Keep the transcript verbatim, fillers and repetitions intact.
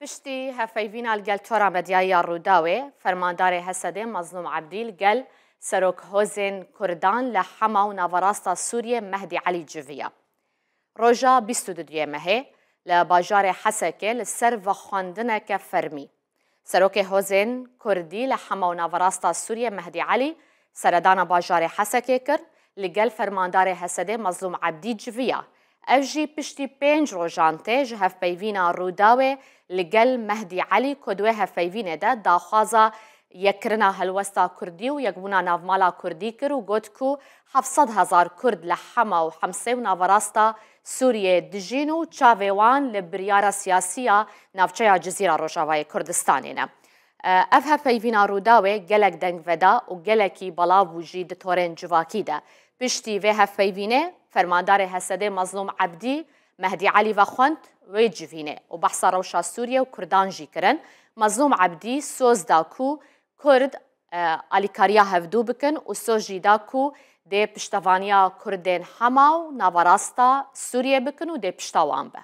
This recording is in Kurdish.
Piştî hevpeyvîna li gel Tora Medyayî ya Rûdawê, fermandarê H S D'ê Mazlûm Ebdî li gel serokhozên Kurdan li Hema û naverasta Sûriyê Mehdî Elî civiya. Roja bîst û duyê mehê li bajarê Hesekê li ser vexwendineke fermî, serokê hozên Kurdî li Hema û naverasta Sûriyê Mehdî Elî seredana bajarê Hesekê kir, li gel fermandarê H S D'ê Mazlûm Ebdî civiya. Ev jî piştî pênc rojan tê ji hevpeyvîna Rûdawê li gel Mehdî Elî ku di wê hevpeyvînê de daxwaza yekkirina helwesta Kurdî û yekbûna navmala Kurdî kir û got ku heft sed hezar Kurd li Hema û Hemsê û naverasta Sûriyê dijîn û çavê wan li biryara siyasî ya navçeya Cizîra Rojavayê Kurdistanê ne. Ev hevpeyvîna Rûdawê gelek dengveda û gelekî belav bû jî di torên civakî de. Piştî vê hevpeyvînê, fermandarê H S D'ê Mazlûm Ebdî Mehdî Elî vexwend wê civînê û behsa rewşa Sûriye û Kurdan jî kirin. Mazlûm Ebdî soz da ku Kurd, e, alîkariya hevdû bikin û soz jî da ku dê piştevaniya Kurdên Hema û naverasta Sûriye bikin û dê pişta wan be.